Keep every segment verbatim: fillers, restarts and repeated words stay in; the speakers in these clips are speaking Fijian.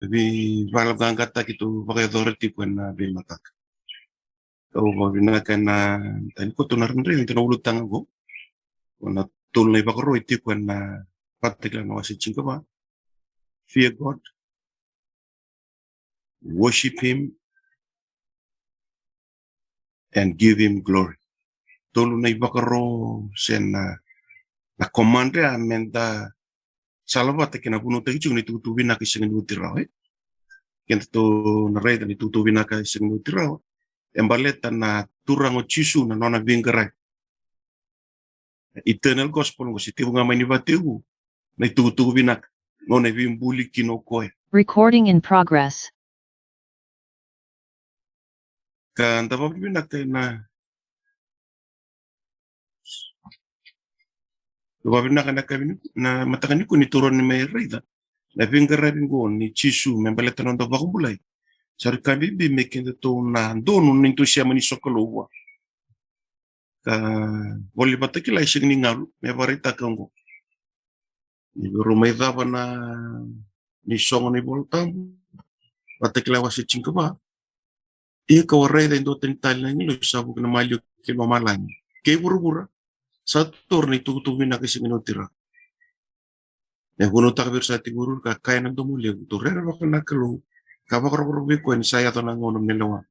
veivalaqaqataki tou vakayacora tiko ena veimataka. Au vakavinavinaka ena tani koto na rairai ni tana ulutaga qo. Ko na tolu na ivakaro e tiko ena Vakatakila na wase tinikava. Fear God, worship Him, and give Him glory. Tolu na ivakaro se na, na command ya meda salavata kei na vunautaki tiko ni tukutuku vinaka e sega ni oti rawa, e? Kedatou na raica ni tukutuku vinaka e sega ni oti rawa e baleta na Turaga o Jisu, na nona veiqaravi. Eternal gospel qo, se tekivu ga mai ni vatekivu na itukutuku vinaka, nona veibuli kina o koya. Recording in progress. Ka da vakavinavinaka ena, da vakavinavinaka ena yakavi ni, na mataka nikua ni tou rawa ni mai raica na veiqaravi qo ni Jisu me baleta na noda vakabulai. Sa rui ka bibi me kedatou na donu ni tou sema ni sokalou vua. Ka Vola ni Vakatakila e sega ni galu me vakaraitaka qo. Ni veirau mai cava na, ni sogo na iVola Tabu, Vakatakila wase tinikava. Ia kau a raica e dua tani tale na agilosi sa vuki na maliwa kei lomalagi kei vuravura, sa taura na itukutuku vinaka e sega ni oti rawa. E vunautaka vei ira sa tiko e vuravura, ka kaya ena domo levu, tou rerevaka na Kalou ka vakarokoroko vei koya, ni sa yaco na gauna me lewa.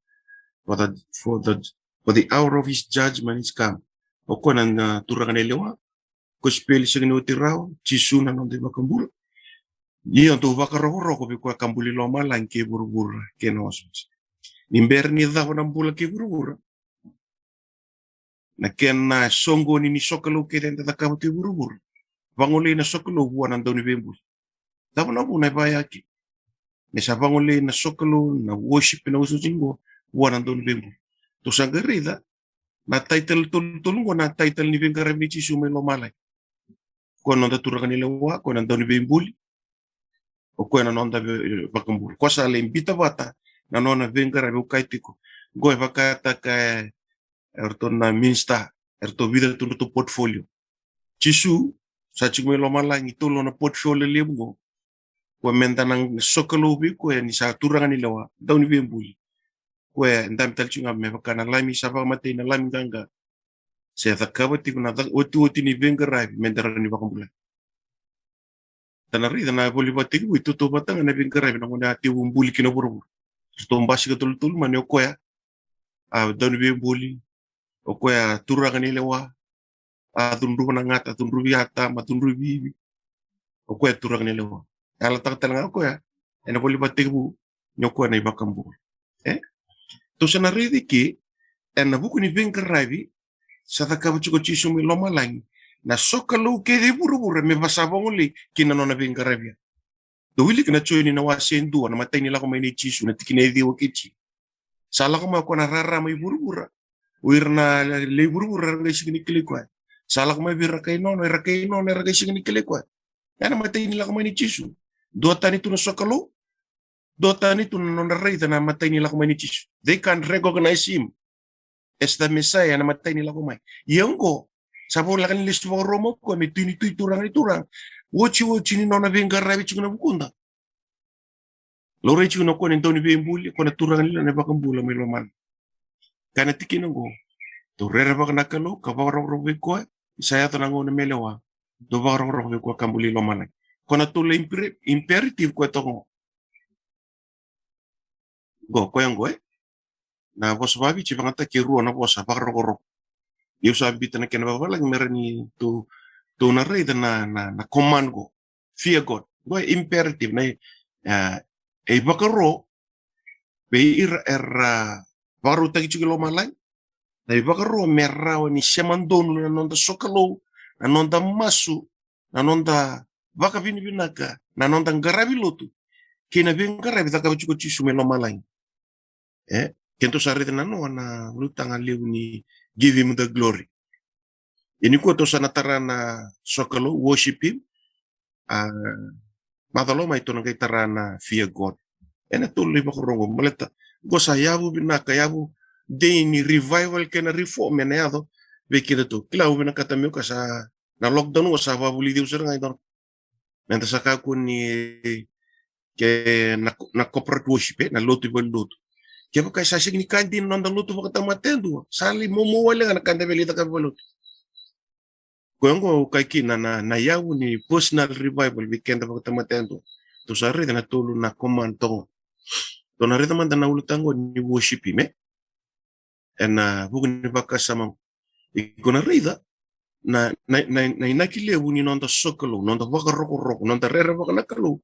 For the, for the, for the hour of his judgment is come. O koya na, na Turaga ni lewa, kosipeli sega ni oti rawa, Jisu na noda iVakabula. Ia dou vakarokoroko vei koya ka buli lomalagi kei vuravura kei na wasewase. Ni bera ni cava na bula kei vuravura, na kena soqoni ni sokalou kece eda cakava tu e vuravura, vagolei na sokalou vua na Dauniveibuli. Cava na vuna e vaya kina? Me sa vagolei na sokalou, na worship, na wasewase qo vua na Dauniveibuli. Tou sa qai raica na title tolutolu qo, na title ni veiqaravi nei Jisu mai lomalagi. Koya na noda Turaga ni lewa, koya na Dauniveibuli, o koya na noda vei-, iVakabula. Koya sa lai biuta vata na nona veiqaravi. Au kaya tiko qo, e vakataka e, eratou na minister, eratou vica tu na nodratou portfolio. Jisu sa tiko mai lomalagi, tolu na portfolio levu qo. Koya meda na sokalou vei koya ni sa Turaga ni lewa, Dauniveibuli. Koya e dabe tale tiko ga me vaka na lami sa vakamatei, na lami qaqa. Se cakava tiko na ca-, otioti ni veiqaravi meda rawa ni vakabulai. Da na raica na Vola ni Vakatekivu e tautauvata ga na veiqaravi na gauna a tekivu buli kina vuravura. Eratou basika tolutolu mada ni o koya a Dauniveibuli, o koya a Turaga ni lewa, a cudruva na gata, a cudruvi Atama, a cudruvi Ivi. O koya a Turaga ni lewa. E yalataka tale ga o koya ena Vola ni Vakatekivu ni o koya na iVakabula. E? Tou sa na raica ke ena vuku ni veiqaravi sa cakava tiko o Jisu mai lomalagi, na sokalou kece e vuravura me vasa vagolei kina nona veiqaravi. Tou wilika na Joni na wase e dua, na imatai ni lako mai nei Jisu, na tikina e ciwa kei Jisu. Sa lako mai o koya na rarama i vuravura, o ira na lewe i vuravura era qai sega ni kilai koya. Sa lako mai vei ira na kai nona, ira na kai nona era qai sega ni kilai koya. Ya na imatai ni lako mai nei Jisu. Duatani tu na sokalou, duatani tu na nodra raica na imatai ni lako mai nei Jisu. They can't recognize him as the Messiah na imatai ni lako mai. Ia oqo, sa voleka ni lesu vakarua mai o koya me Tui ni tui, Turaga ni turaga. Otioti ni nona veiqaravi tiko ena vukuda. Laurai tiko o koya na Dauniveibuli, o koya na Turaga ni lewa, na iVakabula mai lomalagi. Ka na tikina oqo, tou rerevaka na Kalou ka vakarokoroko vei koya ni sa yaco na gauna me lewa. Dou vakarokoroko vei koya ka buli lomalagi. Koya na tolu na impre-, imperative koya toka qo. Qo, koya qo, e? Na vosa vaViti e vakayagataki e rua na vosa, vakarokoroko. Ia au sa biuta na kena vavalagi me rawa ni tou, tou na raica na, na, na command qo. Fear God. Qo e imperative, na, e, e ivakaro vei ira era vakarautaki tiko i lomalagi. Na ivakaro me rawa ni sema donu na noda sokalou, na noda masu, na noda vakavinavinaka, na noda qaravi lotu kei na veiqaravi cakava tiko o Jisu mai lomalagi. E, kedatou sa raica na noa na ulutaga levu ni give him the glory. Ia nikua tou sa na tara na sokalou, worship him. A, macawa mai tou na qai tara na fear God. Ena tolu na ivakaro qo, baleta qo sa yavu vinaka, yavu dei ni revival kei na reform ena yaco vei kedatou. Kila, au vinakata meu kaya sa, na lockdown qo sa vakavulici au sara ga e dua na, meda sa kakua ni ke na, na corporate worship, e, na lotu i valenilotu. Kevaka e sa sega ni ka dina na noda lotu vakatamata yadua, sa lai momo wale ga na ka da via lai cakava i valenilotu. Koya qo au kaya kina na, na yavu ni personal revival vei keda vakatamata yadua. Tou sa raica na tolu na command toka qo. Tou na raica mada na ulutaga ni worship hymn, e? Ena vuku ni vakasama qo. Iko na raica na, na, na, na inaki levu ni noda sokalou, noda vakarokoroko, noda rerevaka na Kalou.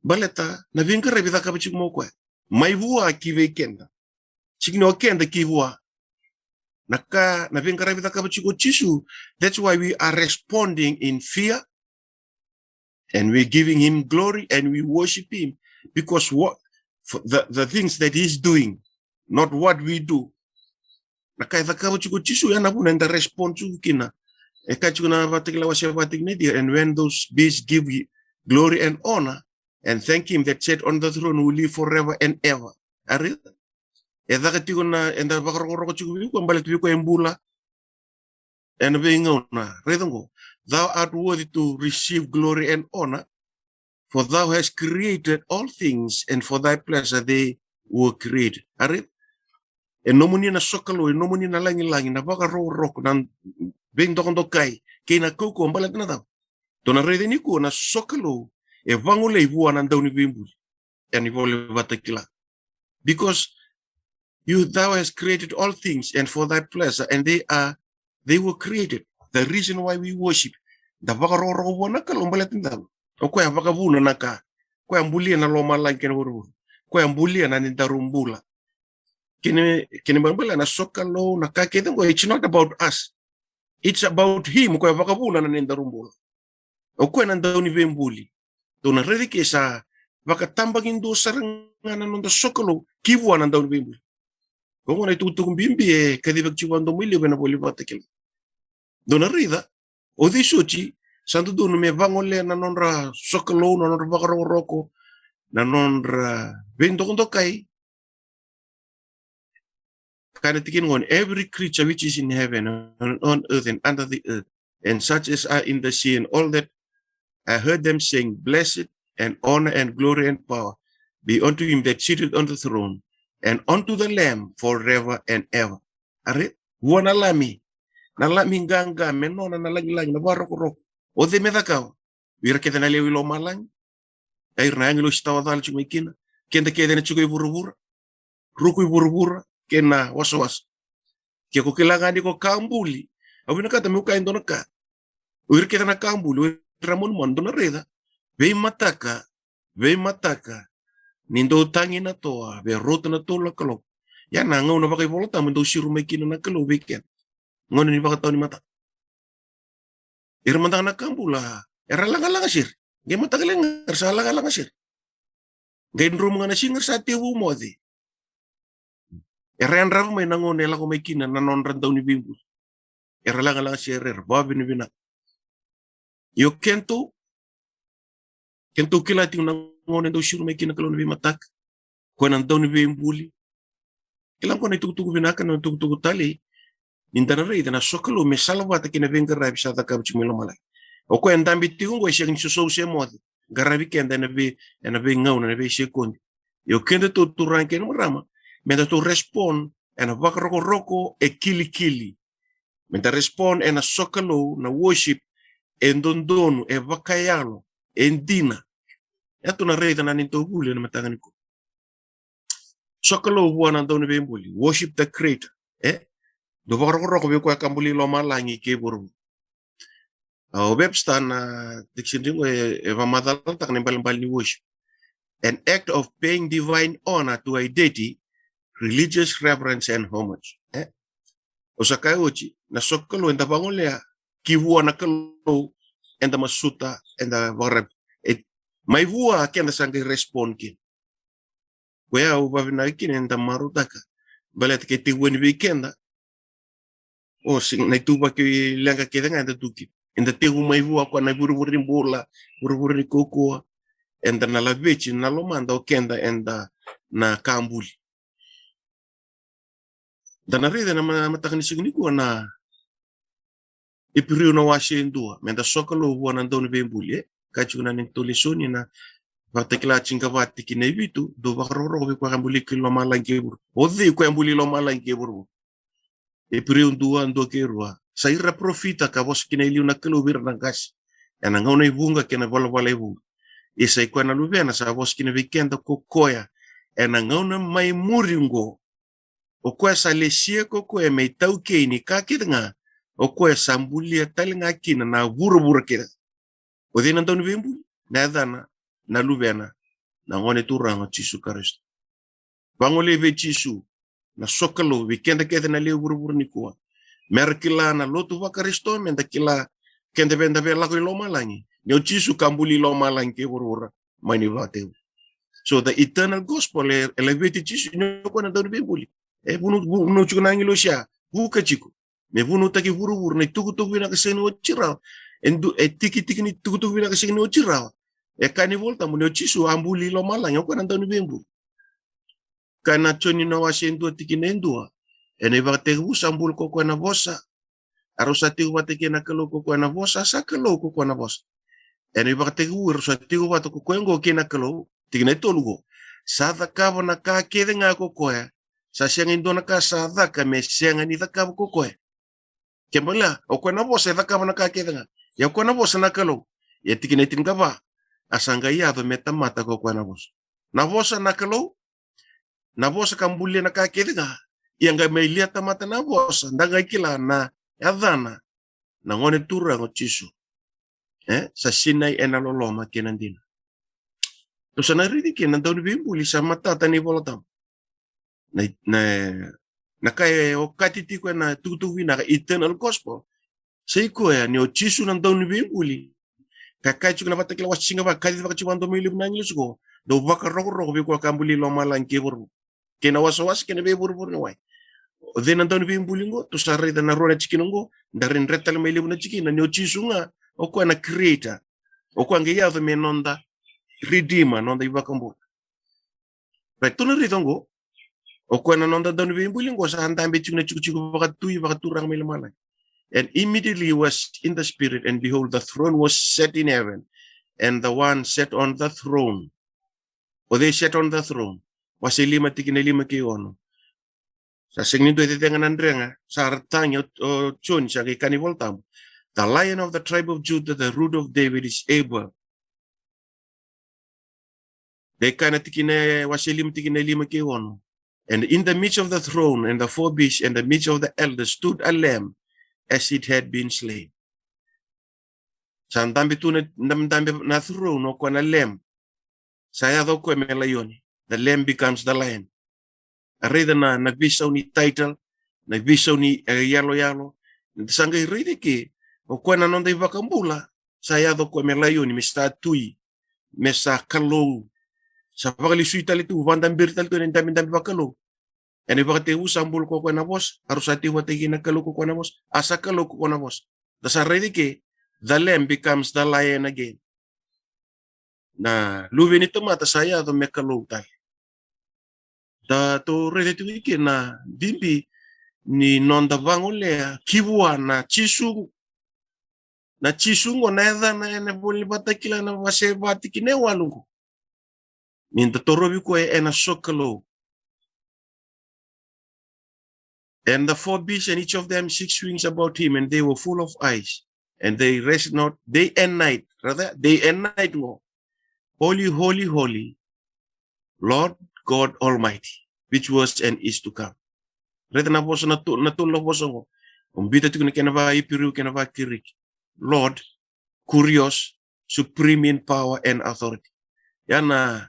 Baleta na veiqaravi cakava tiko mai o koya. Mai vua ki vei keda. Sega ni o keda ki vua. Na ka, na veiqaravi cakava tiko o Jisu. That's why we are responding in fear. And we're giving him glory and we worship him. Because what, for the, the things that he's doing, not what we do. Na ka e cakava tiko o Jisu, ya na vuna eda respond tiko kina. E kaya tiko na Vakatakila wase va tikina e ciwa, and when those beasts give glory and honor, and thank him that sat on the throne who live forever and ever. Ari? E caka tiko na, eda vakarokoroko tiko vei koya, baleta vei koya e bula ena veigauna. Raica qo. Thou art worthy to receive glory and honor, for thou hast created all things, and for thy pleasure they were created. Ari? E nomuni na sokalou, e nomuni na lagilagi, na vakarokoroko, na veidokadokai, kei na kaukauwa, baleta na cava? Tou na raica nikua na sokalou e vagolei vua na Dauniveibuli. Ena iVola Vakatakila. Because you, thou hast created all things, and for thy pleasure, and they are, they were created. The reason why we worship. Da vakarokoroko vua na Kalou baleta na cava? O koya a vakavuna na ka. O koya a bulia na lomalagi kei na vuravura. O koya a bulia na nodaru bula. Kena, kena ibalebale na sokalou, na ka kece qo, it's not about us. It's about him, o koya a vakavuna na nodaru bula. O koya na Dauniveibuli. Tou na raica ke sa vakatabakidua sara ga na noda sokalou ki vua na Dauniveibuli. Qo na itukutuku bibi e kacivaki tiko vakadomoilevu ena iVola Vakatakila. Tou na raica, o cei soti sa dodonu me vagolea na nodra sokalou, na nodra vakarokoroko, na nodra veidokadokai. Kaya na tikina qo, every creature which is in heaven and on earth and under the earth, and such as are in the sea, and all that I heard them saying, blessed and honor and glory and power be unto him that sitteth on the throne, and unto the Lamb forever and ever. Ari, vua na Lami, na Lami qaqa, me nona na lagilagi, na vakarokoroko. O cei me cakava? O ira kece na lewe i lomalagi, o ira na agilosi tawa cala tiko mai kina, keda kece na tiko i vuravura, ruku i vuravura kei na wasawasa. Ke ko kila ga ni ko ka buli, au vinakata meu kaya e dua na ka. O ira kece na ka buli, o ira manumanu, dou na raica. Veimataka, veimataka ni dou tagi na toa, vei rauta na tolu na kaloko. Ia na gauna vakaivolatabu e dau siro mai kina na Kalou vei keda. Gauna ni vakatau ni mataka. Ira mada ga na ka bula era lagalaga sere. Qai mataka lailai ga era sa lagalaga sere. Qai dromu ga na siga era sa tevu moce. Era yadrava mai na gauna e lako mai kina na nodra Dauniveibuli. Era lagalaga sere, era vakavinavinaka. Io keitou, keitou kila tiko na gauna e dau siro mai kina na Kalou ena veimataka. Koya na Dauniveibuli. Kila qo na itukutuku vinaka, na itukutuku talei. Ni da na raica na sokalou me salavata kei na veiqaravi sa cakava tiko mai lomalagi. O koya e dabe tiko qo e sega ni sosovu se moce. Qaravi keda ena vei, ena veigauna, ena veisekodi. Io kedatou turaga kei na marama, me datou respond ena vakarokoroko e kilikili. Me da respond ena sokalou, na worship, e dodonu, e vakayalo, e dina. Ia tou na raica na neitou vuli ena mataka nikua. Sokalou vua na Dauniveibuli, worship the Creator. E? Dou vakarokoroko vei koya ka buli lomalagi kei vuravura. A, o Webster na dictionary qo e, e vakamacalataka na ibalebale ni worship. An act of paying divine honor to a deity, religious reverence and homage. E? O sa kaya oti, na sokalou eda vagolea ki vua na Kalou, eda masuta, eda vakararavi. E, mai vua keda sa qai respond kina. Koya au vakavinavinaka kina eda marautaka. Baleta ke tekivu yani vei keda. O, sega, na ituvaki leqa kece ga eda tu kina. Eda tekivu mai vua koya na ivurevure ni bula, ivurevure ni kaukauwa. Eda na laveti na lomada o keda eda na ka buli. Da na raica na ma-, mataka ni siga nikua na Iperiu na wase e dua, me da sokalou vua na Dauniveibuli, e? Kaya tiko na neitou lesoni na Vakatakila tikina va, tikina e vitu, dou vakarokoroko vei koya ka buli ki lomalagi kei vuravura. O cei koya buli lomalagi kei vuravura? Iperiu dua, dua kei rua. Sa ira parofita ka vosa kina e liu na Kalou vei ira na qase ena gauna e vuqa kei na valavala e vuqa. Ia sa i koya na Luvena sa vosa kina vei keda ko koya ena gauna mai muri oqo. O koya sa lesia ko koya me itaukei ni ka kece ga, o koya sa bulia tale ga kina na vuravura kece ga. O cei na Dauniveibuli? Na yacana na Luvena, na Gone Turaga o Jisu Karisito. Vagolei vei Jisu na sokalou vei keda kece na lewe i vuravura nikua. Mera kila na lotu vaKarisito, meda kila keda veda via lako i lomalagi, ni o Jisu ka buli lomalagi kei vuravura mai na ivakatekivu. So the eternal gospel e, e laveti Jisu ni o koya na Dauniveibuli. E vunau, vunau tiko na agilosi ya, vuka tiko me vunautaki vuravura na itukutuku vinaka sega ni oti rawa. E du, e tikitiki ni itukutuku vinaka sega ni oti rawa. E kaya na iVola Tabu ni o Jisu a buli lomalagi, o koya na Dauniveibuli. Kaya na Joni na wase e dua, tikina e dua: Ena ivakatekivu sa bula ko koya na Vosa, a rau sa tiko vata kei na Kalou ko koya na Vosa, sa Kalou ko koya na Vosa. Ena ivakatekivu e rau sa tiko vata ko koya oqo kei na Kalou. Tikina e tolu oqo: Sa cakava na ka kece ga ko koya, sa sega e dua na ka sa caka me sega ni cakava ko koya. Kena ibalebale, o koya na Vosa e cakava na ka kece ga. Ia o koya na Vosa na Kalou. Ia tikina e tinikava: A sa qai yaco me tamata ko koya na Vosa. Na Vosa na Kalou, na Vosa ka bulia na ka kece ga. Ia qai mai lia tamata na Vosa, da qai kila na yacana na Gone Turaga o Jisu. E sa sinai ena loloma kei na dina. Tou sa na raica kina na Dauniveibuli sa matata ni iVola Tabu. Na, na, na ka e okati tiko ena itukutuku vinaka, eternal gospel, sa i koya ni o Jisu na Dauniveibuli. Ka kaya tiko na Vakatakila wase tinikava, kaci vaka tiko vakadua mai levu na agilosi oqo: Dou vakarokoroko vei koya ka buli lomalagi kei vuravura, kei na wasawasa kei na veivuravura ni wai. O cei na Dauniveibuli oqo? Tou sa raica na rua na tikina oqo, da rai dre tale mai levu na tikina ni o Jisu ga o koya na Creator. O koya qai yaco me noda Redeemer, noda iVakabula. Right, tou na raica oqo, o koya na noda Dauniveibuli oqo sa dabe tiko na tikotiko vakatui, vakaturaga mai lomalagi. And immediately he was in the Spirit, and behold, the throne was set in heaven, and the one sat on the throne. O cei sat on the throne? Wase lima, tikina lima kei ono. Sa sega ni dua e cecega na drega, sa ra tagi o, o Joni, sa qai kaya na iVola Tabu: The Lion of the tribe of Judah, the Root of David is able. Qai kaya na tikina, wase lima, tikina lima kei ono: And in the midst of the throne and the four beasts and the midst of the elders stood a lamb as it had been slain. Sa dabe tu na, dabe, dabe na throne o koya na Lamb. Sa yaco o koya me laioni. The Lamb becomes the lion. A raica na, na veisau ni title, na veisau ni, e, yaloyalo. Sa qai raica ke o koya na noda iVakabula, sa yaco o koya me laioni, me sa tui, me sa Kalou. Sa vakalesui tale tu, vakadaberi tale tu ena idabedabe vakalou. Ena ivakatekivu sa bula ko koya na Vosa, a rau sa tiko vata kei na Kalou ko koya na Vosa, a sa Kalou ko koya na Vosa. Da sa raica ke, the Lamb becomes the lion again. Na Luve ni tamata sa yaco me Kalou tale. Da tou raica tiko ke na bibi ni noda vagolea ki vua na Jisu. Na Jisu oqo na yacana ena ivola ni Vakatakila na wase va, tikina e walu oqo. Ni da torovi koya ena sokalou. And the four beasts, and each of them six wings about him, and they were full of eyes, and they rest not day and night, rather, day and night, Lord. Holy, holy, holy, Lord God Almighty, which was and is to come. Raica na vosa na tu, na tolu na vosa oqo. O biuta tiko na kena va Iperiu kei na va Kiriki. Lord, Kurios, supreme in power and authority. Ia na,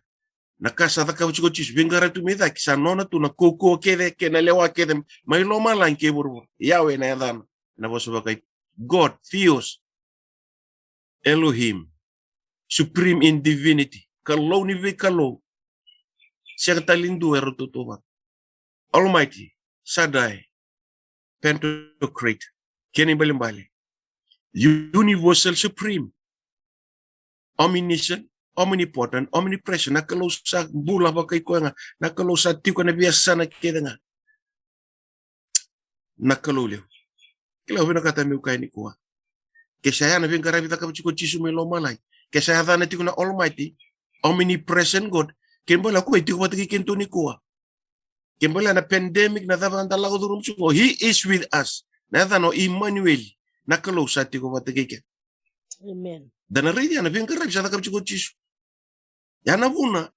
na ka sa cakava tiko o Jisu, veiqaravi tu mai cake, sa nona tu na kaukauwa kece kei na lewa kece mai lomalagi kei vuravura. Yahweh na yacana, na vosa vaka-Iperiu. God, Theos, Elohim, supreme in divinity, Kalou ni veikalou. Sega tale ni dua e rau tautauvata. Almighty, Shaddai, Pantokrator, kena ibalebale. Universal supreme, omniscient, omnipotent, omnipresent, na Kalou sa bula vakaikoya ga, na Kalou sa tiko ena veiyasana kece ga. Na Kalou levu. Kila, au vinakata meu kaya nikua, ke sa ya na veiqaravi cakava tiko o Jisu mai lomalagi, ke sa yacana tiko na Almighty, omnipresent God. Kena ibalebale o koya e tiko vata kei kedatou nikua. Kena ibalebale na pandemic, na cava da lako curuma tiko, he is with us. Na yacana o Imanueli, na Kalou sa tiko vata kei keda. Amen. Da na raica na veiqaravi sa cakava tiko o Jisu. Ya na vuna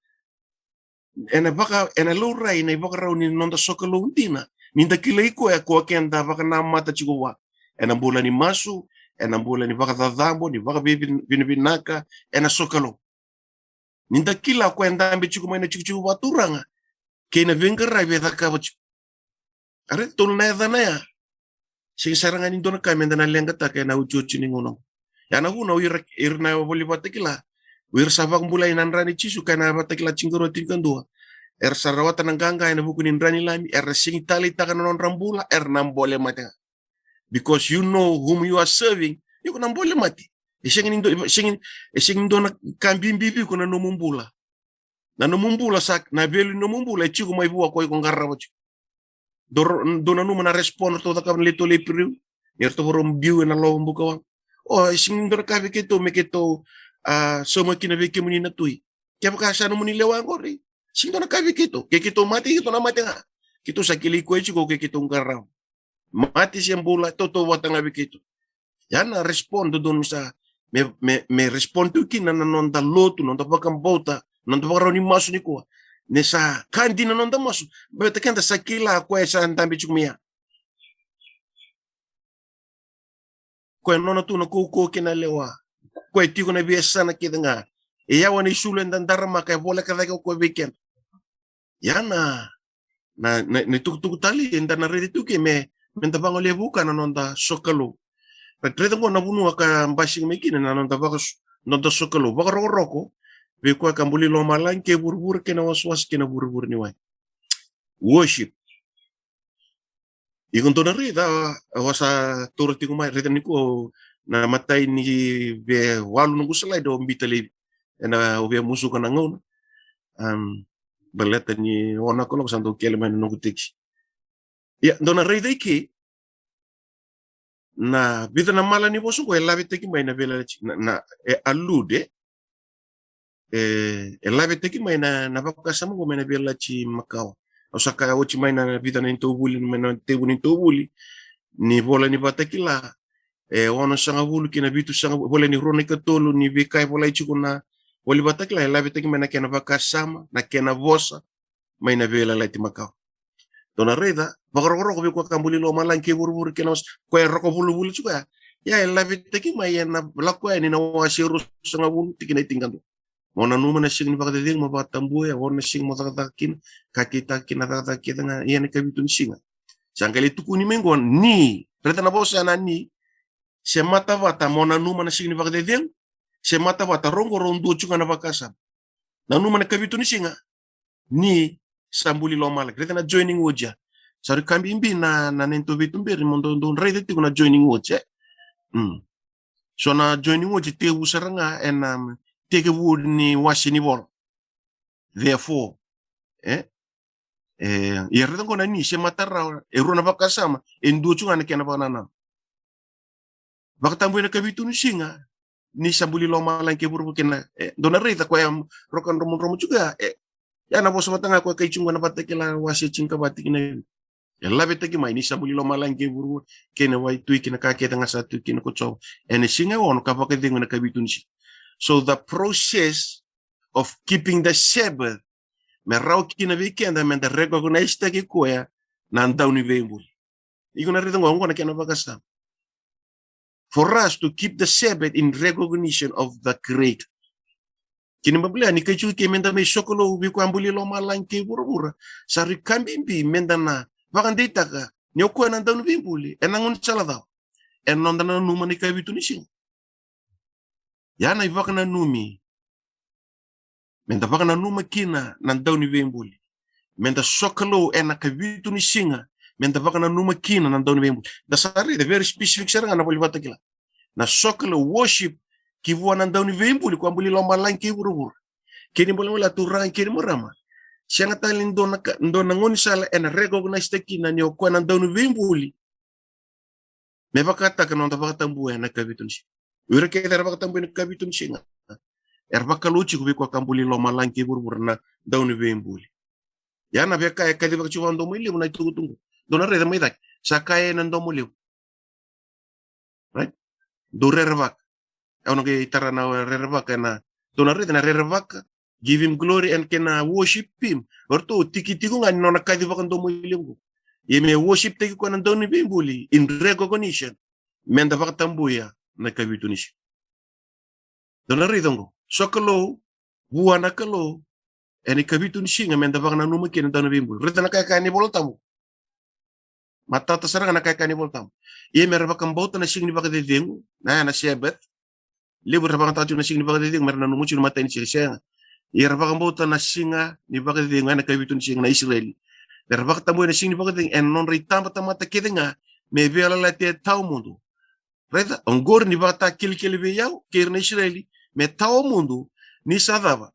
ena vaka, ena laurai na ivakarau ni noda sokalou dina, ni da kilai koya ko keda vakanamata tiko vua. Ena bula ni masu, ena bula ni vakacacabo, ni vakavinavinaka, ena sokalou. Ni da kila koya e dabe tiko mai na tikotiko vakaturaga kei na veiqaravi e cakava tiko. A raica tolu na yacana ya. Sega sara ga ni dua na ka meda na leqataka ena iotioti ni gauna. Ya na vuna o ira, ira na voli vakatakila, o ira sa vakabulai ena dra nei Jisu, kei na Vakatakila tinikarua, tinikadua, era sa rawata na qaqa ena vuku ni dra ni Lami, era sega ni taleitaka na nodra bula, era na bole mate ga. Because you know whom you are serving, iko na bole mate. E sega ni dua, e sega ni, e sega ni dua na ka bibi vei iko na nomu bula. Na nomu bula sa, na value ni nomu bula e tiko mai vua ko iko qarava tiko. Dou, dou nanuma na respond ratou cakava na lewe tolu na Iperiu, ni ratou vakarau biu ena lovo bukawaqa. O, e sega ni dua na ka vei keitou me keitou, a, sauma kina vei kemuni na Tui. Kevaka sa nomuni lewa qori, sega ni dua na ka vei keitou. Ke keitou mate, keitou na mate ga. Keitou sa kilai koya tiko ke keitou qarava. Mate se bula, tautauvata ga vei keitou. Ya na respond dodonu sa me, me, me respond tu kina na noda lotu, noda vakabauta, noda vakarau ni masu nikua. Ni sa ka dina na noda masu, baleta keda sa kila koya sa dabe tiko mai ya. Koya nona tu na kaukauwa kei na lewa. Koya tiko na veiyasana kece ga. E yawa na isulu eda daramaka, e voleka cake o koya vei keda. Ya na, na, na, na itukutuku talei eda na raica tu ke me, meda vagolea vuka na noda sokalou. Raica qo na vanua ka basika mai kina na noda vaka, noda sokalou. Vakarokoroko vei koya ka buli lomalagi kei vuravura kei na wasawasa kei na vuravura ni wai. Worship. Iko dou na raica, au sa taura tiko mai, raica nikua na imatai ni veiwalu noqu slide au biuta laivi. Ena au via musuka na gauna. Am, baleta ni ono na kaloko sa dau kele mai na noqu tekisi. Ia, dou na raica i ke, na vica na mala ni vosa qo e lavetaki mai na veiyalayalati, na, na, e allude, e, e lavetaki mai na, na vakasama qo mai na Veiyalayalati Makawa. Au sa kaya oti mai na vica na neitou vuli, mai na tekivu ni neitou vuli ni ivola ni Vakatakila, e onosagavulu kei na vitusagavulu, ivola ni rua na ikatolu ni veika e volai tiko na ivola ni Vakatakila, e lavetaki mai na kena vakasama, na kena vosa mai na Veiyalayalati Makawa. Dou na raica, vakarokoroko vei koya ka buli lomalagi kei vuravura kei na wasawasa, koya e roko vulavula tiko ya. Ia e lavetaki mai ena Lako Yani na wase ruasagavulu tikina e tinikadua. Mo nanuma na siga ni vakacecegu, mo vakatabuya, oqo na siga mo cakacaka kina, ka kitaka kina cakacaka kece ga, ia na ikavitu ni siga. Sa qai lai tukuni mai qo ni, raica na vosa ya na ni, se matavata, mo nanuma na siga ni vakacecegu, se matavata, rau qo rau dua tiko ga na vakasama. Nanuma na ikavitu ni siga, ni sa buli lomalagi. Raica na joining words ya. Sa rui ka bibi na, na neitou veituberi mo dou, dou raica tiko na joining words, e. Mm. So na joining words e tekivu sara ga ena, um, tekivu ni wase ni vola. Therefore, e? E, ia raica qo na ni se matavata, e rua na vakasama, e dua tiko ga na kena vakanananu. Vakatabuya na ikavitu ni siga, ni sa buli lomalagi kei vuravura kei na, e, dou na raica koya, roko dromodromo tiko ya, e, ya na vosa vata ga koya kai tiko na Vakatakila wase tinikava tikina e, e lavetaki mai ni sa buli lomalagi kei vuravura, kei na waitui, kei na ka kece ga sa tu kina ko Jiova. Ena siga e ono ka vakacegu ena ikavitu ni siga. So the process of keeping the Sabbath, me rawa kina vei keda meda recognize taki koya na Dauniveibuli. Iko na raica qo, qo na kena vakasama. For us to keep the Sabbath in recognition of the Creator. Kena ibalebale ni kai tiko ke meda mai sokalou vei koya buli lomalagi kei vuravura, sa rui ka bibi meda na vakadeitaka ni o koya na Dauniveibuli ena gaunisala cava? Ena noda nanuma na ikavitu ni siga. Ya na ivakananumi. Meda vakananuma kina na Dauniveibuli. Meda sokalou ena ikavitu ni siga. Meda vakananuma kina na Dauniveibuli. Da sa raica very specific sara ga na ivola ni Vakatakila. Na sokalou, worship, ki vua na Dauniveibuli, koya buli lomalagi kei vuravura. Kena ibalebale, turaga kei na marama, sega tale ni dua na ka, dua na gaunisala ena recognize taki kina ni o koya na Dauniveibuli, me vakataka na noda vakatabuya ena ikavitu ni siga. O ira kece era vakatabuya ena ikavitu ni siga, Era vakalou tiko vei koya ka buli lomalagi kei vuravura na Dauniveibuli. Ia na veika e kacivaka tiko vakadomoilevu na itukutuku. Dou na raica mai cake. Sa kaya ena domoilevu. Right? Dou rerevaka. Au na qai tara na rerevaka ena, dou na raica na rerevaka. Give him glory and kena worship him. O ratou tiki tiko ga ni nona kaci vakadomoilevu. Ia me worship taki koya na Dauniveibuli in recognition. Meda vakatabuya na ikavitu ni siga. Dou na raica qo. Sokalou, vua na Kalou, ena ikavitu ni siga meda vakananuma kina na Dauniveibuli. Raica na ka e kaya na iVolatabu. Matata sara ga na ka e kaya na iVolatabu. Ia mera vakabauta na siga ni vakacecegu, na ya na Sabbath. Levu era vakayagataka tiko na siga ni vakacecegu, mera nanuma tiko na imatai ni siga, sega. Ia era vakabauta na siga ni vakacecegu, ya na ikavitu ni siga na Isireli. Era vakatabuya na siga ni vakacecegu ena nodra itabatamata kece ga, me veiyalayalati e tawamudu. Raica, oqori ni vakatakilakila vei au kei ira na Isireli me tawamudu, ni sa cava?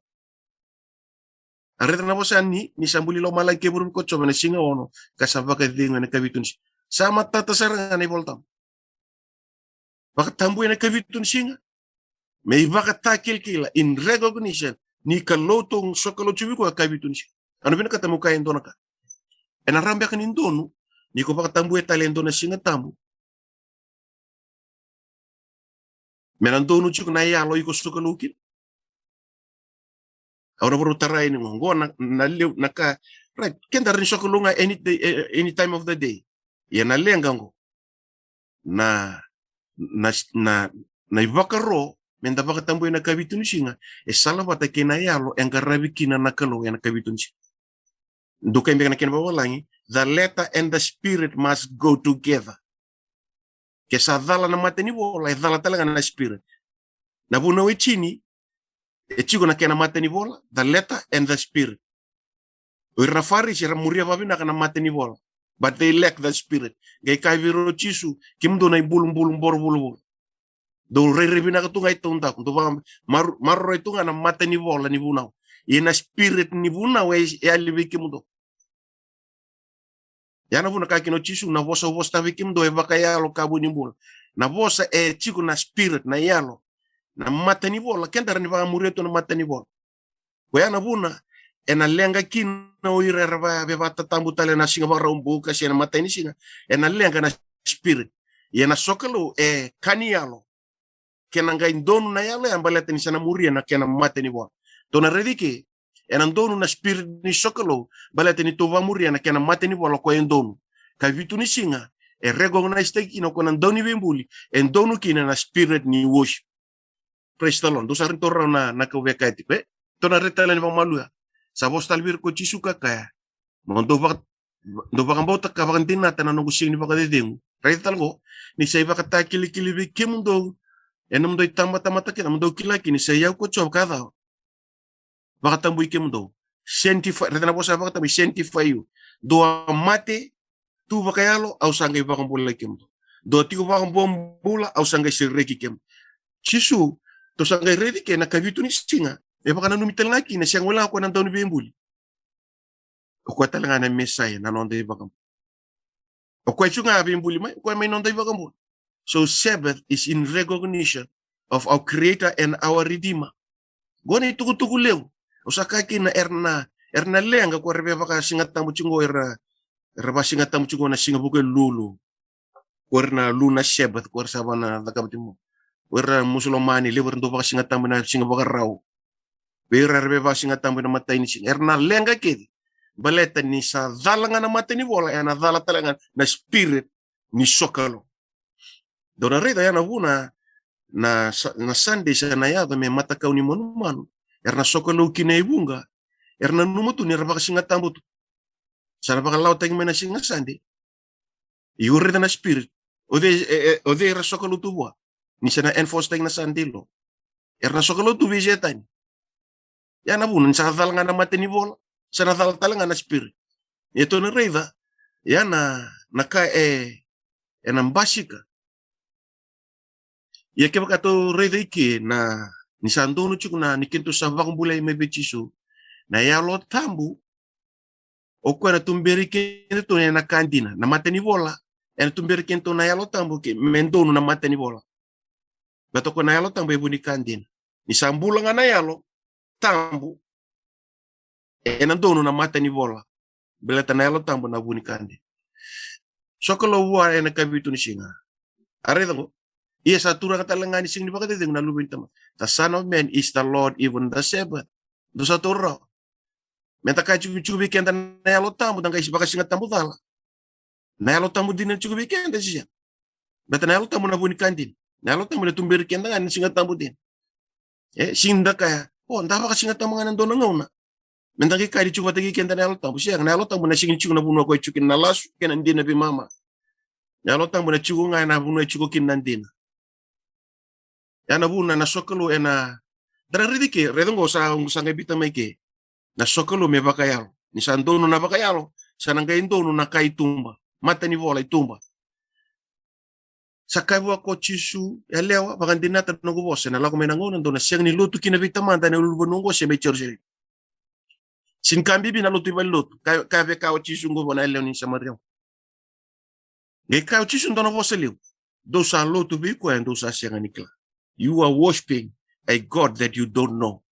A raica na vosa ni, ni sa buli lomalagi kei vuravura ko Jiova ena siga ono, ka sa vakacegu ena ikavitu ni siga. Sa matata sara ga na iVolatabu. Vakatabuya na ikavitu ni siga. Me ivakatakilakila, in recognition, ni Kalou tou sokalou tiko vei koya ena ikavitu ni siga. Au na vinakata meu kaya e dua na ka. Ena rawa beka ni donu ni ko vakatabuya tale e dua na Siga Tabu, me na donu tiko na yalo iko sokalou kina? Au na vakarau tarai ni qo, qo na, na levu na ka, right, keda rawa ni sokalou ga any day, eh, any time of the day. Ia na leqa qo. Na, na, na, na ivakaro meda vakatabuya na ikavitu ni siga, e salavata kei na yalo e qaravi kina na Kalou ena ikavitu ni siga. Dou kaya beka na kena vavalagi, the letter and the spirit must go together. Ke sa cala na matanivola, e cala tale ga na spirit. Na vunau e tini, e tiko na kena matanivola, the letter and the spirit. O ira na Farisi era muria vakavinaka na matanivola, but they lack the spirit. Qai kaya vei ira o Jisu, kemudou na ibulubulu boro vulavula. Dou rairai vinaka tu ga i taudaku, dou vaka, mar-, maroroi tu ga na matanivola ni vunau. Ia na spirit ni vunau e, e yali vei kemudou. Ya na vuna kaya kina o Jisu, na vosa au vosataka vei kemudou e vakayalo ka vu ni bula. Na vosa e tiko na spirit, na yalo. Na matanivola, keda rawa ni vakamuria tu na matanivola. Koya na vuna, ena leqa kina o ira era va-, veivatatabu tale na Siga Vakaraubuka se na imatai ni siga, ena leqa na spirit. Ia na sokalou e ka ni yalo. Kena qai donu na yalo ya baleta ni sa na muria na kena matanivola. Tou na raica ke, ena donu na spirit ni sokalou, baleta ni tou vakamuria na kena matanivola koya e donu. Ikavitu ni siga, e recognize taki kina o koya na Dauniveibuli, e donu kina na spirit ni worship. Praise the Lord. Dou sa rawa ni taura na, na ka au via kaya tiko, e? Tou na raica tale ni vakamalua. Sa vosa tale vei ira ko Jisu ka kaya, mo dou vaka, dou vakabauta ka vakadinata na noqu siga ni vakacecegu. Raica tale qo, ni sa ivakatakilakila vei kemudou ena nomudou itabatamata kece, mo dou kila kina ni sa i au ko Jiova ka cava? Vakatabui kemudou. Sanctify, raica na vosa vakatabui, sanctify you. Dou a mate tu vakayalo, au sa qai vakabulai kemudou. Dou a tiko vakabobula, au sa qai sereki kemudou. Jisu, tou sa qai raica ke na ikavitu ni siga, e vakananumi tale ga kina, sega walega o koya na Dauniveibuli. O koya tale ga na Mesaia, na noda iVakabula. O koya tu ga a veibuli mai, o koya mai noda iVakabula. So Sabbath is in recognition of our Creator and our Redeemer. Qo na itukutuku levu. Au sa kaya kina era na, era na leqa ko era vakasigatabu tiko qo, era, era vakasigatabu tiko qo na siga Vukelulu. Ko ira na lunar Sabbath, ko ira sa vana cakava tiko. Ko ira Musulomani, levu era dau vakasigatabu na siga Vakarau. Vei ira era vakasigatabu na imatai ni siga. Era na leqa kece. Baleta ni sa cala ga na matanivola, ena cala tale ga na spirit ni sokalou. Dou na raica ya na vuna, na sa-, na Sunday sa na yaco me matakau ni manumanu. Era na sokalou kina e vuqa. Era nanuma tu ni ra vakasigatabu tu. Sa na vakalawataki mai na siga Sunday. Ia o raica na spirit. O cei, e, e, o cei era sokalou tu vua? Ni sa na enforce taki na Sunday law. Era na sokalou tu vei Setani. Ya na vuna ni sa cala ga na matanivola. Sa na cala tale ga na spirit. Ia tou na raica. Ya na, na ka e, ena basika. Ia kevaka tou raica i ke na, ni sa donu tiko na, ni kedatou sa vakabulai mai vei Jisu. Na Yalo Tabu, o koya na tuberi kedatou ena ka dina. Na matanivola, ena tuberi kedatou na Yalo Tabu ke, me donu na matanivola. Baleta o koya na Yalo Tabu e vu ni ka dina. Ni sa bula ga na Yalo Tabu, ena donu na matanivola. Baleta na Yalo Tabu na vu ni ka dina. Sokalou vua ena kavitu ni siga. A raica qo. Ia sa turaga tale ga ni siga ni vakacecegu na Luve ni Tamata. The Son of Man is the Lord, even the Sabbath. Dou sa taura rawa. Me da kaya tiko, tiko vei keda na Yalo Tabu, da qai vakasigatabu cala. Na Yalo Tabu dina tiko vei keda, se sega? Baleta na Yalo Tabu na vu ni ka dina. Na Yalo Tabu na tuberi keda ga ni Siga Tabu dina. E, sega ni da kaya, o, da vakasigatabu ga ena dua na gauna. Me da qai kaya ni tiko vata kei keda na Yalo Tabu. Sega, na Yalo Tabu na sega ni tiko na vanua ko e tiko kina na lasu kei na dina veimama. Na Yalo Tabu na tiko ga ena vanua e tiko kina na dina. Ya na vuna na sokalou ena, da raica ke, raica qo sa, qo sa qai biuta mai ke. Na sokalou me vakayalo. Ni sa donu na vakayalo, sa na qai donu na ka i tuba. Matanivola i tuba. Sa kaya vua ko Jisu, yalewa, vakadinata na noqu vosa, ena lako mai na gauna dou na sega ni lotu kina vei Tamada ena ulunivanua oqo se mai Jerusalemi. Sega ni ka bibi na lotu i valenilotu, ka, ka vaka o Jisu qo vua na yalewa ni Samaria. Qai kaya o Jisu e dua na vosa levu. Dou sa lotu vei koya dou sa sega ni kila. You are worshiping a God that you don't know.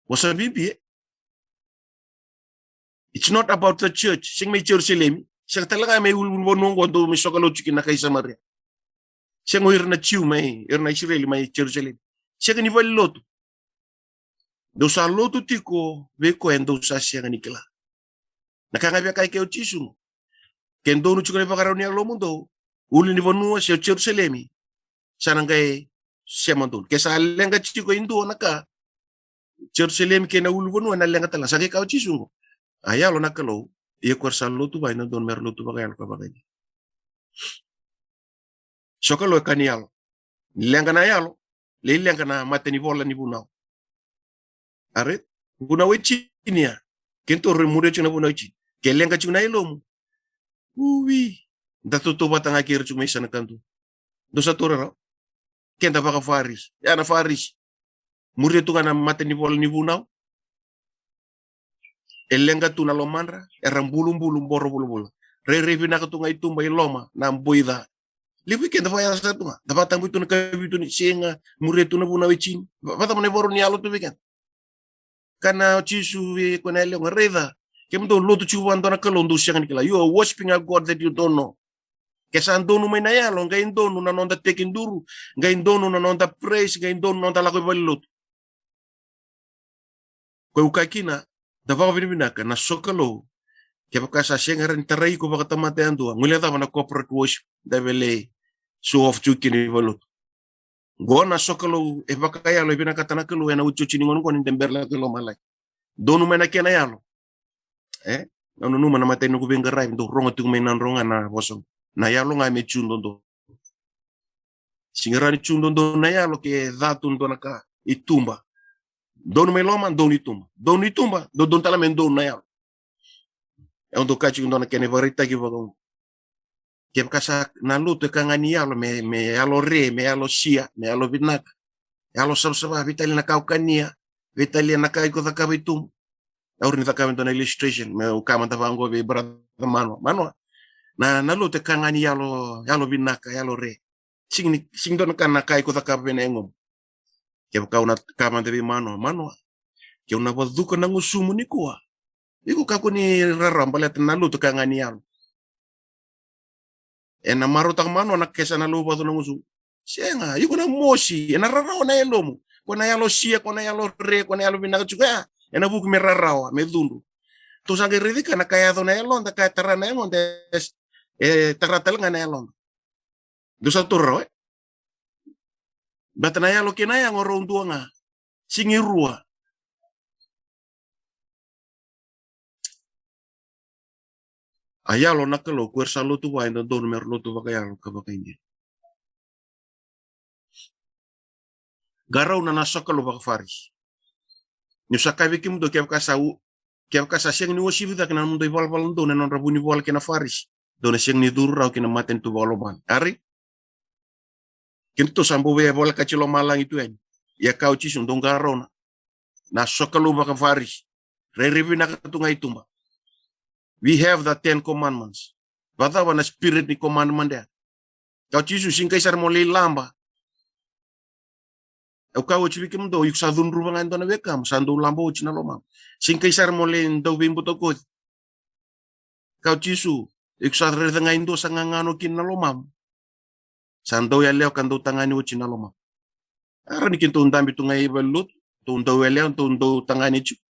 Vosa bibi, e? It's not about the church. Sega mai Jerusalemi. Sega tale ga mai ulunivanua oqo dou mai sokalou tiko kina na kai Samaria. Sega o ira na Jiu mai, ira na Isireli mai Jerusalemi. Sega ni valenilotu. Dou sa lotu tiko vei koya dou sa sega ni kila. Na ka ga via kaya ke o Jisu qo. Ke donu tiko na ivakarau ni yalomudou, ulunivanua se o Jerusalemi, sa na qai sema donu. Ke sa leqa tiko e dua na ka, Jerusalemi kei na ulunivanua ena leqa tale ga. Sa qai kaya o Jisu qo. A Yalo na Kalou, ia ko era sa lotu vua e dodonu me ra lotu vakayalo ka vakaidina. Sokalou e ka ni yalo. Ni leqa na yalo, lai leqa na matanivola ni vunau. A raica, vunau e tini ya. Ke dou raica muria tiko na vunau e tini. Ke leqa tiko na yalomu. Uvi. Da tautauvata ga kei ira tiko mai sa na kadua. Dou sa taura rawa. Keda vakaFarisi. Ya na Farisi. Muria tu ga na matanivola ni vunau. E leqa tu na lomadra, era bulubulu boro vulavula. Rairai vinaka tu ga i tuba, i loma na boi ca. Levu i keda vakayacataka tu ga. Da vakatabui tu na kavitu ni siga, muria tu na vunau e tini. Va-, vakacava na ivakarau ni yalo tu vei keda? Kaya o Jisu vei koya na yalewa qo, raica, kemudou lotu tiko vua e dua na kalou dou sega ni kila. You are worshiping a God that you don't know. Ke sa donu mai na yalo, qai donu na noda tekiduru, qai donu na noda praise, qai donu na noda lako i valenilotu. Koya au kaya kina, da vakavinavinaka na sokalou. Kevaka sa sega ni tarai iko vakatamata yadua, guilecava na corporate worship da via lai show off tiko kina i valenilotu. Qo na sokalou e vakayalo e vinakata na Kalou ena iotioti ni gauna qo ni da bera lako i lomalagi. Donu mai na kena yalo. E? Au nanuma na imatai ni noqu veiqaravi, dou rogo tiko mai na nodrau ga na vosa. Na yalo ga me jiu dodonu. Sega ni rawa ni jiu dodonu na yalo ke ca tu e dua na ka i tuba. Donu mai loma, donu i tuba. Donu i tuba, dodonu tale me donu na yalo. E, au dau kaya tiko e dua na kena ivakaraitaki vakaoqo. Kevaka sa na lotu e ka ga ni yalo, me, me yalo re, me yalo sia, me yalo vinaka, yalo savasava, veitalia na ka o kania, veitalia na ka iko cakava i tuba. Au rawa ni cakava e dua na illustration, meu kaya mada vaqo vei brother Manoa. Manoa, na, na lotu e ka ga ni yalo, yalo vinaka, yalo re. Sega ni, sega ni dua na ka, na ka iko cakava vei na yagomu. Kevaka au na kaya mada vei Manoa, Manoa, keu na vacuka na gusumu nikua, iko kakua ni rarawa, baleta na lotu e ka ga ni yalo. Ena marautaka Manoa na ke sa na lauvacu na gusumu? Sega, iko na mosi, ena rarawa na yalomu. Ko na yalo sia, ko na yalo re, ko na yalo vinaka tiko ya, ena vuki me rarawa, me cudru. Tou sa qai raica na ka e yaco na yaloda, ka e tara na yagoda, e, e tara tale ga na yaloda. Dou sa taura rawa, e? Baleta na yalo kei na yago rau dua ga. Sega ni rua. A yalo na Kalou, ko era sa lotu vua e dodonu me ra lotu vakayalo ka vakaidina. Qarauna na sokalou vakaFarisi. Niu sa kaya vei kemudou, kevaka sa u-, kevaka sa sega ni uasivi cake na nomudou ivalavala dodonu ena nodra vunivola kei na Farisi, dou na sega ni curu rawa ki na matanitu vakalomalagi. Ari? Kemudou sa bau via volekati lomalagi tu yani. Ia kaya o Jisu, dou qarauna na sokalou vakaFarisi. Rairai vinaka tu ga i tuba. We have the Ten Commandments. Vakacava na spirit ni commandment ya? Kaya o Jisu, sega ni qai sara mo lai laba. Au kaya oti vei kemudou, iko sa cudruva ga e dua na wekamu, sa dau laba oti na lomamu. Sega ni kai sara mo lai dau veibutakoci. Kaya o Jisu, iko sa raica ga e dua sa gagano kina na lomamu, sa dau yalewa ka dau tagane oti na lomamu. Era ni keitou dabe tu ga i valenilotu, tou dau yalewa, tou dau tagane tiko.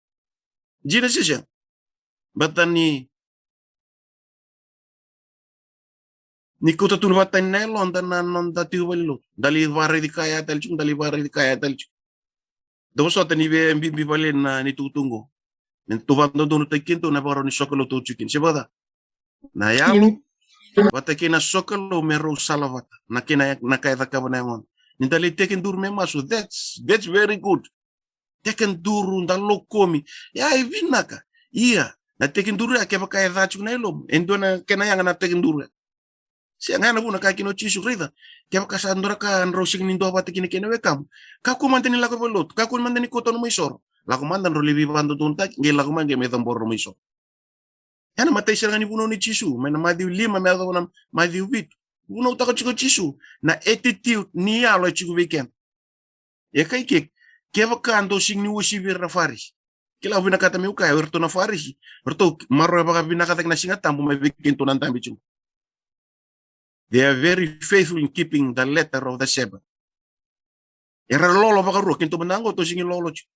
Dina se sega? Baleta ni, ni kauta tu vata na yaloda na noda tiko valenilotu. Da lai vakaraici kaya tale tiko, da lai vakaraici kaya tale tiko. Dou vosota ni via bibi vale na ni tukutuku qo. Me tou vakadodonutaki keitou na vakarau ni sokalou tou tiko kina. Se vakacava? Na yalo vata kei na sokalou me rau sala vata. Na kena, na ka e cakava na yagoda. Ni da lai tekiduru me masu. That's, that's very good. Tekiduru, da lokomi. Ia, e vinaka. Ia, na tekiduru ya kevaka e ca tiko na yalomu, e dua na kena yaga na tekiduru ya. Se ga na vuna kaya kina o Jisu, raica, kevaka sa dua na ka drau sega ni duavata kina kei na wekamu, kakua mada ni lako i valenilotu, kakua mada ni kauta nomu isoro. Lako mada drau lai veivakadodonutaki, qai lako mai qai mai cabora nomu isoro. Ya na imatai sara ga ni vunau nei Jisu, mai na Maciu lima me yacova na Maciu vitu. Vunautaka tiko o Jisu na attitude ni yalo e tiko vei keda. E kaya ke, kevaka dou sega ni uasivi ira na Farisi. Kila, au vinakata meu kaya, o iratou na Farisi, o iratou maroroya vakavinaka cake na Siga Tabu mai vei keitou na dabe tiko. They are very faithful in keeping the letter of the Sabbath. Era lolo vakarua, keitou mada qo tou sega ni lolo tiko.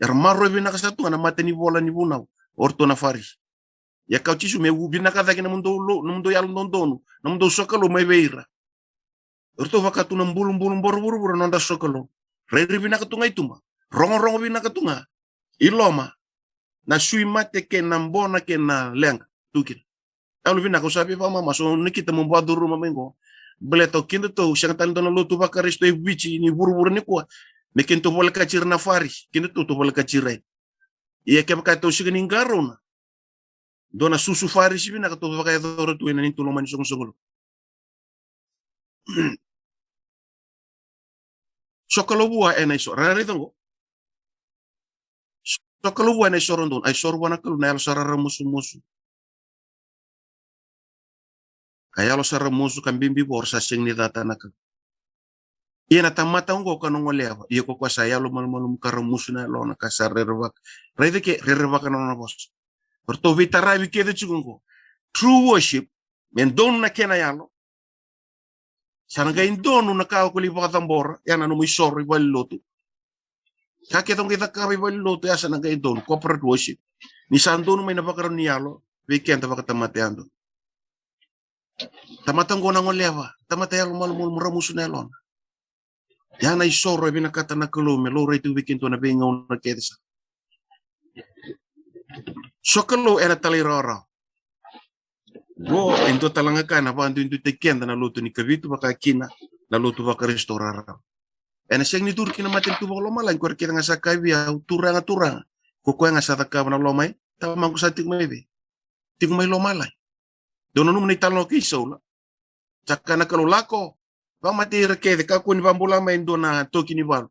Era maroroya vinaka sara tu ga na matanivola ni vunau o iratou na Farisi. Ia kaya o Jisu, meu vinaka cake na nomudou lo-, na nomudou yalododonu, na nomudou sokalou mai vei ira. O iratou vaka tu na bulubulu boro vuravura na nodra sokalou. Rairai vinaka tu ga i tuba, rogorogo vinaka tu ga i loma, na sui mate kei na bona kei na leqa tu kina. Yalovinaka, au sa via vakamamasu, au nakita meu vakacuruma mai qo. Baleta o kedatou, sega tale dua na lotu vaKarisito e Viti ni vuravura nikua, me kedatou volekati ira na Farisi, kedatou tou volekati ira. Ia kevaka tou sega ni qarauna dua na susu Farisi vinaka tou vakayacora tu ena neitou loma ni soqosoqo. Sokalou vua ena isoro, raica qo. Sokalou vua ena isoro donu, a isoro vua na Kalou na yalo sa raramusumusu. Ka yalo sa raramusumusu ka bibi vua, o ira sa sega ni cata na Kalou. Ia na tamata oqo ka na goleva, ia ko koya sa yalomalumalumu ka ramusu na yalona ka sa rerevaka. Raica ke, rerevaka na nona vosa. O ratou veitaravi kece tiko oqo. True worship, me donu na kena yalo. Sa na qai donu na ka ko lai vakacabora, ya na nomu isoro i valenilotu. Ka kece o qai cakava i valenilotu, ya sa na qai donu, corporate worship. Ni sa donu mai na vakarau ni yalo vei keda vakatamata yadua. Tamata oqo na goleva, tamata yalomalumalumu, ramusu na yalona. Ya na isoro e vinakata na Kalou me laurai tu vei kedatou na veigauna kece sara. Sokalou ena talairawarawa. Qo e dua tale ga ka ena vakaduiduitaki keda na lotu ni Kavitu, vaka kina na lotu vaKarisito raraba. Ena sega ni curu ki na matanitu vakalomalagi, ko ira kece ga sa kaya vei au, Turaga, Turaga. Ko koya ga sa cakava na loma i Tamaqu sa tiko mai vei? Tiko mai lomalagi. Dou nanuma na italanoa kei Saula. Sa kaya na Kalou, lako, vakamatei ira kece, kakua ni vakabula mai e dua na toki ni valu.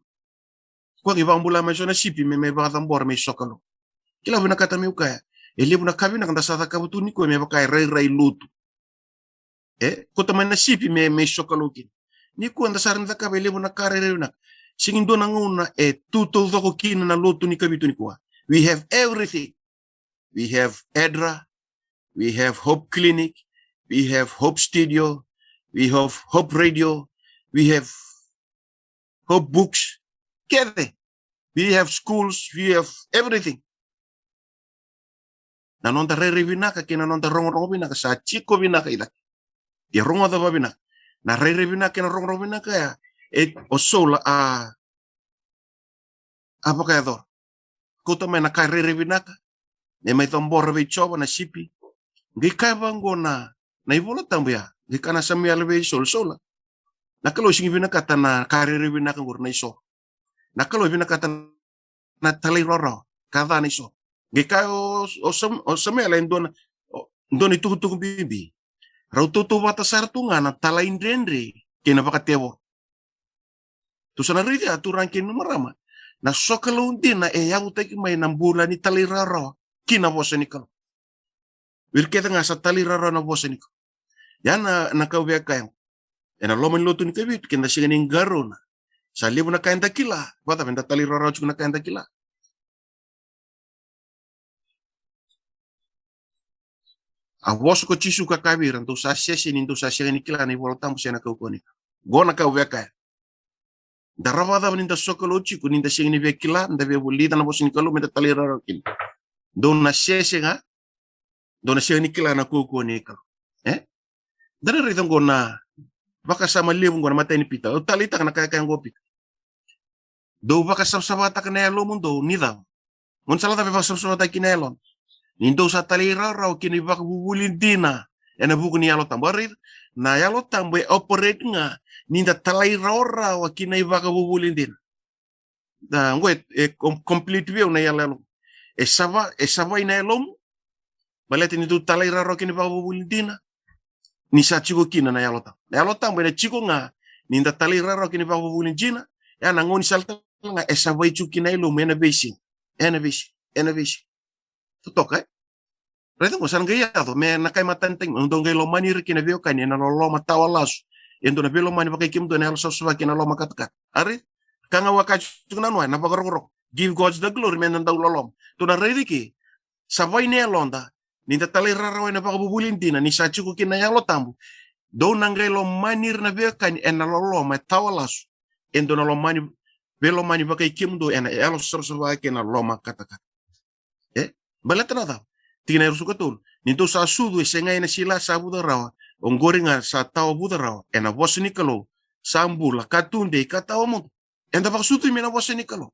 Koya qai vakabula mai so na sipi me, me vakacabora me isokalou. Kila, au vinakata meu kaya, e levu na ka vinaka da sa cakava tu nikua me vaka e rairai lotu. E, kauta mai na sipi me, me isokalou kina. Nikua da sa rawa ni cakava e levu na ka rairai vinaka. Sega ni dua na gauna e tu taucoko kina na lotu ni Kavitu nikua. We have everything. We have ADRA, we have Hope Clinic, we have Hope Studio, we have Hope Radio, we have Hope Books. Kece. We have schools, we have everything. Na noda rairai vinaka kei na noda rogorogo vinaka sa tiko vinaka i cake. Ia rogoca vakavinaka. Na rairai vinaka kei na rogorogo vinaka ya, e, o Saula a, a vakayacora. Kauta mai na ka rairai vinaka me mai cabora vei Jiova na sipi. Qai kaya vaqo na, na iVola Tabu ya, qai kaya na Samuela vei Saula, Saula, na Kalou sega ni vinakata na ka rairai vinaka qori, na isoro. Na Kalou e vinakata na talairawarawa, ka ca na isoro. Qai kaya o, o Sam-, o Samuela e dua na, o, dua na itukutuku bibi. Rau tautauvata sara tu ga na talaidredre kei na vakatevoro. Tou sa na raica, turaga kei na marama, na sokalou dina e yavutaki mai na bula ni talairawarawa ki na vosa ni Kalou. Vei ira kece ga sa talairawarawa na vosa ni Kalou. Ya na, na ka au via kaya. Ena loma ni lotu ni Kavitu, keda sega ni qarauna. Sa levu na ka eda kila. Vakacava eda talairawarawa tiko na ka eda kila? A vosa ko Jisu ka kaya vei ira, dou sa sese ni dou sa sega ni kila na iVola Tabu se na kaukauwa ni Kalou. Qo na ka au via kaya. Da rawa vakacava ni da sokalou tiko ni da sega ni via kila, da via vulica na vosa ni Kalou me da talairawarawa kina? Dou na sese ga, dou na sega ni kila na kaukauwa ni Kalou. E? Da na raica qo na vakasama levu qo na imatai ni Pita. Au taleitaka na ka e kaya qo o Pita. Dou vakasavasavataka na yalomudou ni cava? Mo ni sa lako cava e vakasavasavataki na yalo? Ni dou sa talairawarawa ki na ivakavuvuli dina ena vuku ni Yalo Tabu. A raica, na Yalo Tabu e operate ga ni da talairawarawa ki na ivakavuvuli dina. Da, qo e, e com-, complete vei au na iyaloyalo. E sava, e savai na yalomu. Baleta ni dou talairawarawa ki na ivakavuvuli dina, ni sa tiko kina na Yalo Tabu. Na Yalo Tabu ena tiko ga ni da talairawarawa ki na ivakavuvuli dina. Ia na gauna ni sa lako tale ga e savai tiko kina na yalomu ena veisiga, ena veisiga, ena veisiga. Totoka, e? Raica qo, sa na qai yaco me na kai matanitaki, dou qai lomani ira kina veiwekani ena loloma tawa lasu. E dou na veilomani vakai kemudou ena yalo savasava kei na loma katakata. A raica, ka ga au a kaya tiko na noa, na vakarokoroko. Give God the glory, me na dau loloma. Dou na raica ke, savai na yaloda ni da talairawarawa ena vakavuvuli dina, ni sa tiko kina na Yalo Tabu. Dou na qai lomani ira na veiwekani ena loloma e tawa lasu. E dou na lomani, veilomani vakai kemudou ena yalo savasava kei na loma katakata. E? Baleta na cava? Tikina e ruasagavulu ka tolu. Ni dou sa sucu, e segai na sila sa vuca rawa, oqori ga sa tawa vuca rawa ena vosa ni Kalou sa bula ka tudei ka tawa mudu. Eda vakasucumi ena vosa ni Kalou.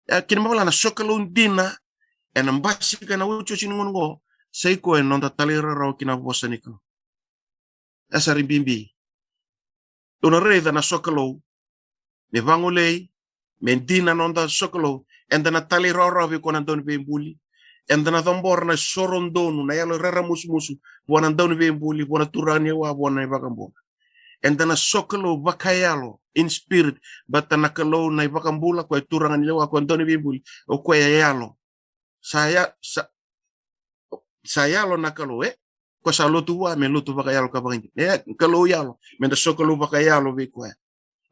E, kena ibalebale na sokalou dina ena basika ena iotioti ni gauna qo, sa i koya na noda talairawarawa ki na vosa ni Kalou. E sa rui bibi. Dou na raica na sokalou me vagolei, me dina na noda sokalou. Eda na talairawarawa vei koya na Dauniveibuli. Eda na cabora na soro donu, na yalo raramusumusu vua na Dauniveibuli, vua na Turaga ni lewa, vua na iVakabula. Eda na sokalou vakayalo, in spirit, baleta na Kalou na iVakabula, koya Turaga ni lewa, koya Dauniveibuli, o koya e yalo. Sa ya-, sa, sa yalo na Kalou, e? Ko sa lotu vua, me lotu vakayalo ka vakaidina. E, Kalou yalo, me da sokalou vakayalo vei koya.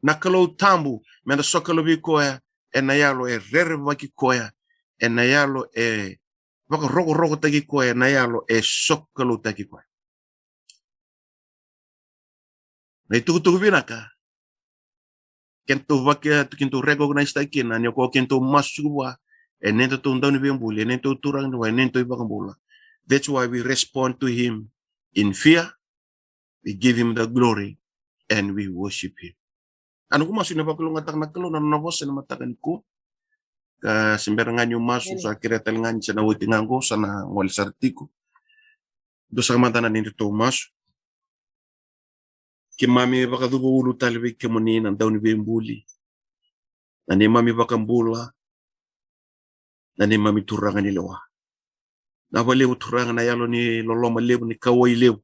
Na Kalou tabu, me da sokalou vei koya, ena yalo e rerevaki koya, ena yalo e vakarokorokotaki koya, na yalo e sokaloutaki koya. Na itukutuku vinaka, kedatou vaka, kedatou recognize-taki kina ni o koya kedatou masu tiko vua, e nodatou Dauniveibuli, e nodatou Turaga ni lewa, e nodatou iVakabula. That's why we respond to him in fear, we give him the glory, and we worship him. A noqu masu ni na vakalougatataka na Kalou na nona vosa ena mataka nikua. Ka se bera ga niu masu, sa kerea tale ga ni sa na oti ga qo, sa na gole sara tiko. Dou sa mada na nodatou masu. Keimami vakacuva ulu tale vei kemuni na Dauniveibuli, na neimami iVakabula, na neimami Turaga ni lewa. Na vakalevu Turaga na yalo ni loloma levu, ni kauwai levu.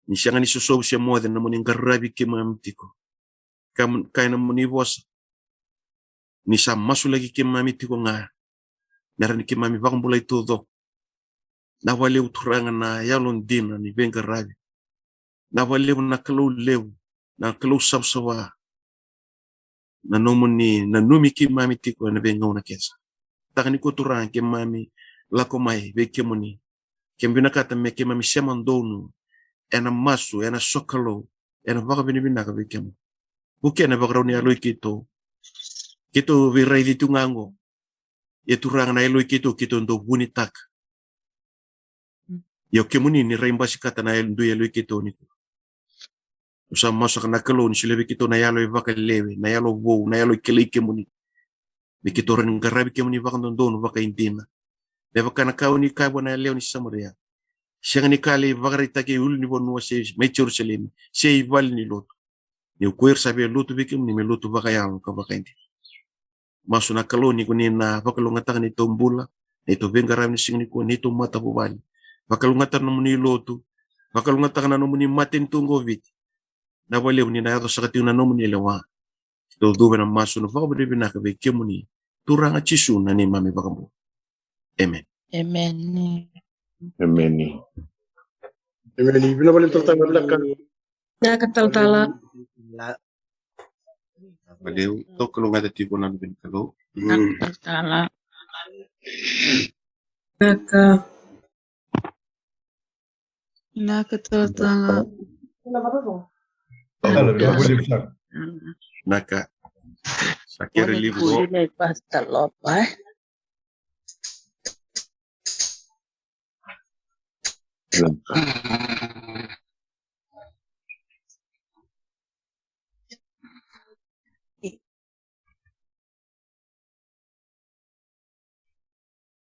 Ni sega ni sosovu se moce na nomuni qaravi keimami tiko. Ka, kaya na nomuni vosa, ni sa masulaki keimami tiko ga, me rawa ni keimami vakabulai taucoko. Na vakalevu Turaga na yalo dina ni veiqaravi. Na vakalevu na Kalou levu, na Kalou savasava. Na nomuni nanumi keimami tiko ena veigauna kece. Mataka nikua Turaga keimami lako mai vei kemuni. Keimami vinakata me keimami sema donu ena masu, ena sokalou, ena vakavinavinaka vei kemuni. Vukea na ivakarau ni yaloi keitou. Keitou veiraici tu ga qo. Ia Turaga na yaloi keitou, keitou dau vunitaka. Ia o kemuni ni rai basikata na yal-, dui yaloi keitou nikua. Au sa masu saka na Kalou ni solia vei keitou na yalo e vakalewe, na yalo vou, na yalo e kilai kemuni. Me keitou rawa ni qaravi kemuni vakadodonu, vakaidina. Me vaka na ka oni kaya vua na yalewa ni Samaria. Sega ni ka lai vakaraitaki e ulunivanua se mai Jerusalemi, se i vale ni lotu. Ni o koya era sa via lotu vei kemuni me lotu vakayalo ka vakaidina. Masu na Kalou ni ko ni na vakalougatataka neitou bula, neitou veiqaravi ni siga nikua, neitou matavuvale. Vakalougatataka na nomuni lotu, vakalougatataka na nomuni matanitu qo Viti. Na vakalevu ni na yaco saka tiko na nomuni lewa. Keitou cuva ena masu na vakavinavinaka vei kemuni, Turaga Jisu na neimami iVakabula. Emeni. Emeni. Emeni. Emeni. Vinaka vakalevu talatala. Vinaka talatala. Valeu, toka lo gata tiko na luve ni Kalou. Vinaka. Vinaka turaga. Naka. Sa kere livu. Pasta Lopa, eh?